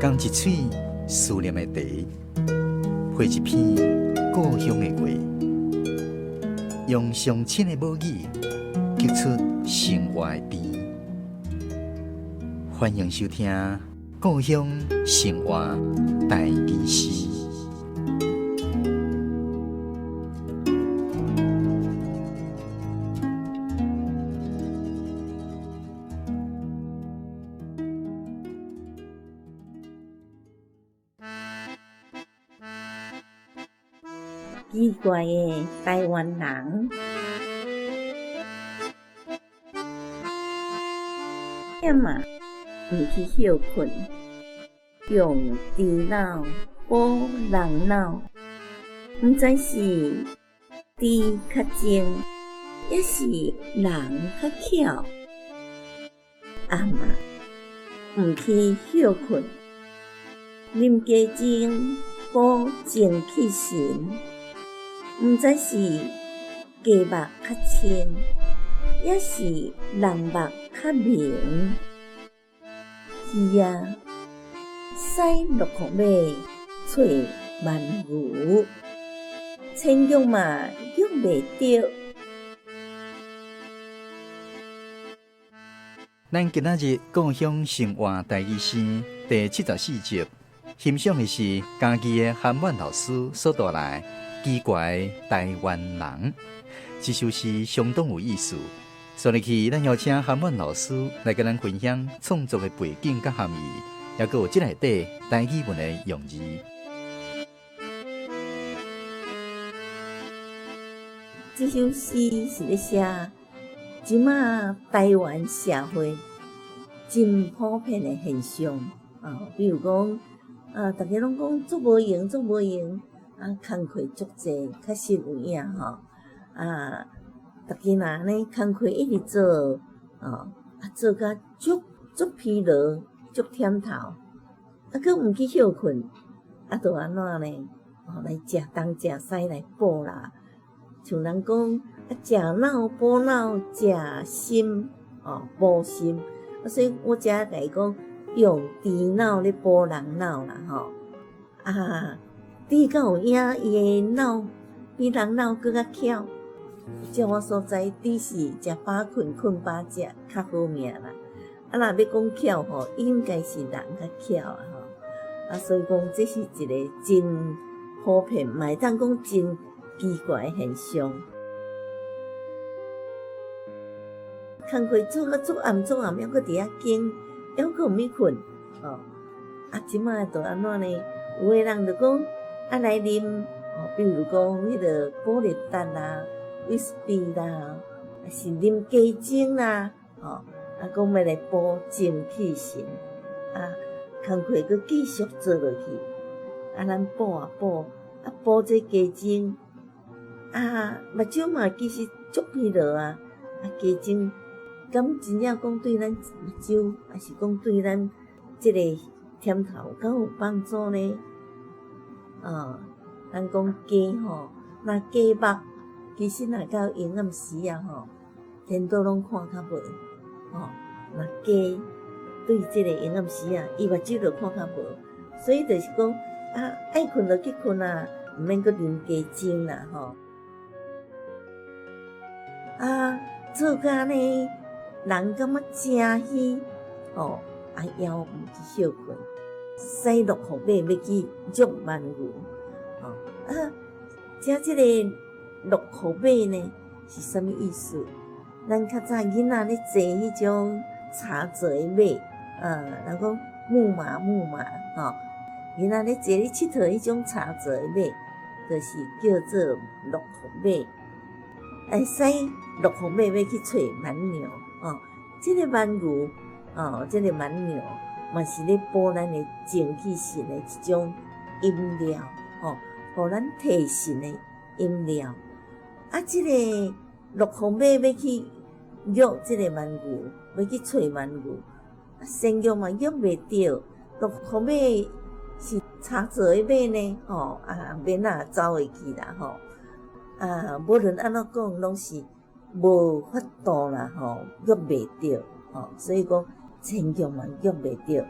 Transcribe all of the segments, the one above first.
仝一喙思念的茶，配一篇故鄉的話，用上親的母語，激出生活的甜。歡迎收聽《故鄉生活台語詩》。奇怪的台灣人，忝啊，毋去歇睏，用豬腦補人腦，毋知是豬較精，抑是人較巧。暗啊，毋去歇睏，啉雞精補精氣神，毋知是雞肉較清，抑是人目較明。是啊，駛洛克馬揣蠻牛，千玉嘛玉袂著。咱今仔日故鄉生活台語詩第74集，欣賞的是嘉義的韓婉老師所帶來奇怪的台灣人。這首詩相當有意思。所以去，咱邀請韓婉老師來佮咱分享創作的背景佮含義，抑閣有這內底台語文的用字。這首詩是咧寫這馬台灣社會真普遍的現象啊，比如講啊，逐家攏講足無閒，足無閒，啊，工課足濟，確實有影吼。啊，逐家若按呢工課一直做，啊，做甲足足疲勞，足忝頭，啊，閣毋去歇睏，啊，就按怎呢？哦，來食東食西來補啦。像人講啊，食腦補腦，食心哦補心。啊，所以我才共伊講，用豬腦咧補人腦啦吼。啊，豬敢有影，伊的腦比人腦閣較巧。照我所知，豬是食飽睏，睏飽食較好命啦。啊，若欲講巧吼，應該是人較巧啊吼。啊，所以講這是一個真普遍，嘛會當講真奇怪的現象。工課做甲足暗足暗，猶閣佇遐間，猶閣毋去睏，哦。啊，這馬就按怎呢？有的人就講啊來啉，哦，比如講彼個保力達啦、威士忌啦，抑是啉雞精啦，哦，啊講欲來補精氣神，啊，工課閣繼續做落去，啊，咱補啊補，啊補這雞精，啊，目睭嘛其實足疲勞啊，啊雞精敢真正講對咱目睭，抑是講對咱這個忝頭敢有幫助呢？啊，人講雞吼，若雞目其實若到閒暗時啊吼，顛倒攏看較無，吼，若雞對這個閒暗時啊，伊目睭就看較無，所以就是講啊，愛睏就去睏啊，毋免閣啉雞精啦吼。啊，做甲按呢，人感覺誠虛，吼，啊，猶毋去歇睏，駛洛克馬欲去虐蠻牛，吼，啊，遮這個洛克馬呢是啥物意思？咱較早囡仔咧坐彼種柴做的馬，啊，人講木馬木馬，吼，囡仔咧坐咧𨑨迌彼種柴做的馬，就是叫做洛克馬。會使洛克馬欲去揣蠻牛，哦，這個蠻牛，哦，這個蠻牛嘛是咧補咱的精氣神的一種飲料，吼，予咱提神的飲料。啊，這個洛克馬欲去虐這個蠻牛，欲去揣蠻牛，啊，先虐嘛虐袂著，洛克馬是柴做的馬呢，吼，啊，欲哪走會去啦，吼。啊，無論按怎講，攏是無法度啦，吼，虐袂著，吼，所以講千虐嘛虐袂著。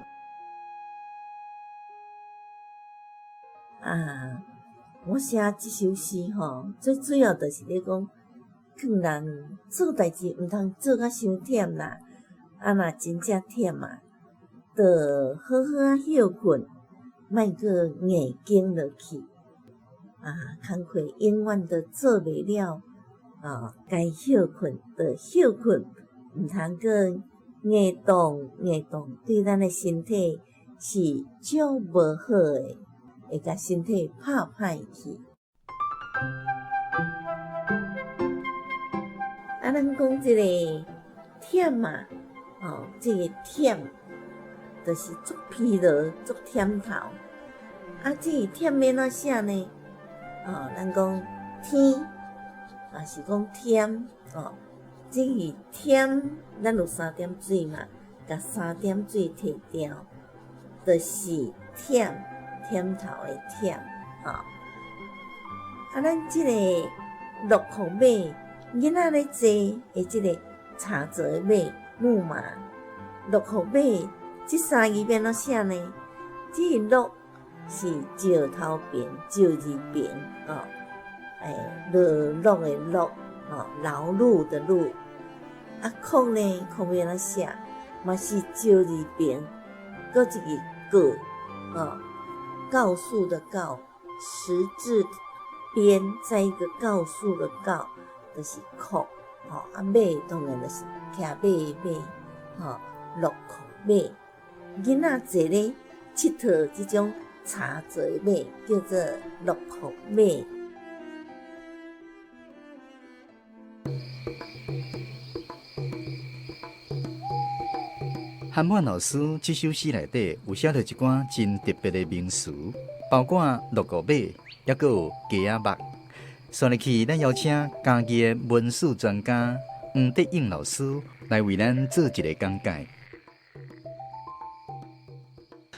啊，我寫這首詩吼，最主要就是咧講，勸人做代誌毋通做甲傷忝啦，啊若真正忝啊，就好好仔歇睏，莫閣硬頸落去。啊，工課永遠都做袂了，啊，該歇睏就歇睏，毋通閣硬動硬動，對咱的身體是足無好的，會共身體拍歹去。啊，咱講這個忝啊，哦，這個忝就是足疲勞、足忝頭。啊，這個忝欲按怎寫呢？哦，咱講天，也是講忝，哦，這個忝，咱有三點水嘛，共三點水提掉，就是忝，忝頭的忝，吼。啊，咱這個洛克馬，囡仔咧坐的這個柴座的馬，木馬，洛克馬，這三字欲按怎寫呢？這個洛是石頭旁，石字旁，哦，欸，落落的落，哦，勞碌的碌。啊，克呢，克欲按怎寫？嘛是石字旁，閣一個告，哦，告訴的告，十字邊再一個告訴的告，就是克，哦，啊馬當然就是騎馬的馬，吼，洛克馬。囡仔坐咧𨑨迌這種柴座的馬，叫做洛克馬。韓滿老師這首詩內底有寫著一寡真特別的名詞，包括洛克馬，抑閣有雞仔肉。紲落去，咱邀請嘉義的文史專家黃德勇老師來為咱做一個講解。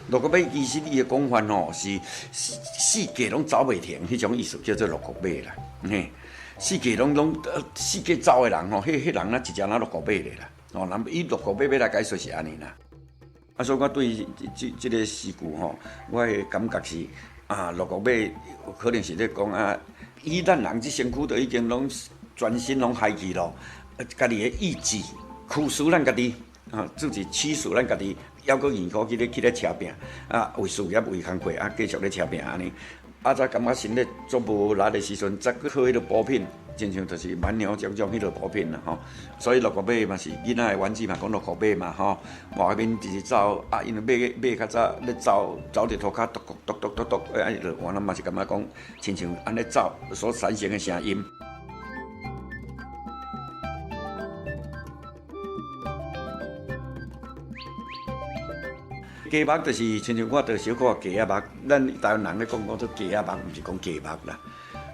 洛克馬其實伊的講法吼是四界攏走袂停，彼種意思叫做洛克馬啦。嘿，四界攏攏四界走的人吼，彼彼人若一隻若洛克馬咧啦。哦，人以洛克馬欲來解說是按呢啦。啊，所以我對這這個詩句吼，我的感覺是啊，洛克馬可能是咧講啊，以咱人這身軀都已經攏全身攏害去咯，家己的意志驅使咱家己，啊，就是驅使咱家己，猶閣硬苦去咧去咧車拼，啊，為事業為工課啊，繼續咧車拼按呢。啊，才感覺身體足無力的時陣，才閣靠彼個補品，親像就是蠻牛種種彼個補品啦吼。所以洛克馬嘛是囡仔的玩具嘛，講洛克馬嘛吼，外面直直走啊，因為馬馬較早咧走，走佇塗跤，篤篤篤篤篤，哎，就原來嘛是感覺講，親像按呢走所產生的聲音。雞肉就是親像我，就小可雞仔肉，咱台灣人咧講講做雞仔肉，毋是講雞肉啦。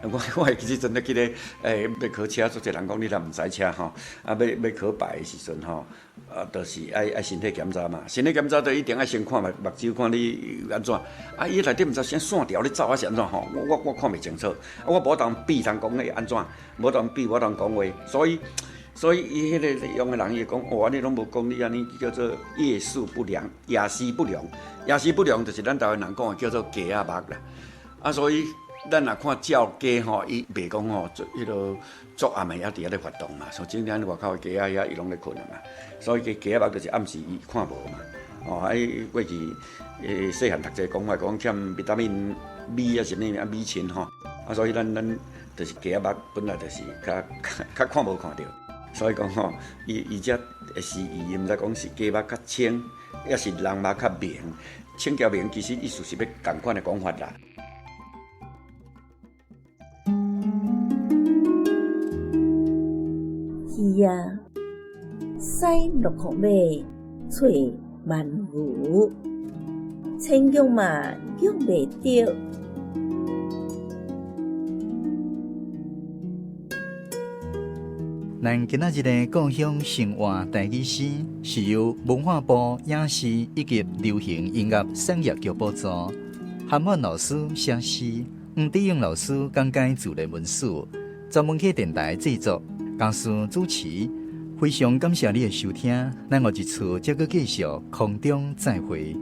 我我會記這陣咧記得，欸，欲考車，足濟人講你若毋知車吼，啊，欲欲考牌的時陣吼，啊，就是愛愛身體檢查嘛。身體檢查就一定愛先看目目睭，看你按怎。啊，伊內底毋知啥線條咧走啊是按怎吼，我我我看袂清楚。啊，我無當比通講彼按怎，無當比無當講話，所以。所以伊彼個用的人，伊會講，哦，按呢攏無講你按呢叫做夜視不良，夜視不良，夜視不良就是咱台灣人講的叫做雞仔目啦。啊，所以咱若看照雞吼，伊袂講吼，做彼個做暗暝猶佇遐咧活動嘛，像整天外口的雞仔遐，伊攏咧睏啊嘛。所以雞雞仔目就是暗時伊看無嘛。哦，啊，伊過去細漢讀冊講話講欠維他命 B 啊，啥物啊米欽吼。啊，所以咱咱就是雞仔目本來就是較較看無看著。所以講吼，伊伊這是伊毋知講是雞肉較清，抑是人目較明。清交明其實意思是欲仝款的講法啦。是啊，駛洛克馬揣蠻牛，千玉嘛玉袂著。咱今仔日的故鄉生活台語詩，是由文化部影視以及流行音樂產業局補助，韓滿老師寫詩，黃德勇老師講解自然文史，全文啟電台製作，嘉思主持。非常感謝你的收聽，咱下一次再閣繼續空中再會。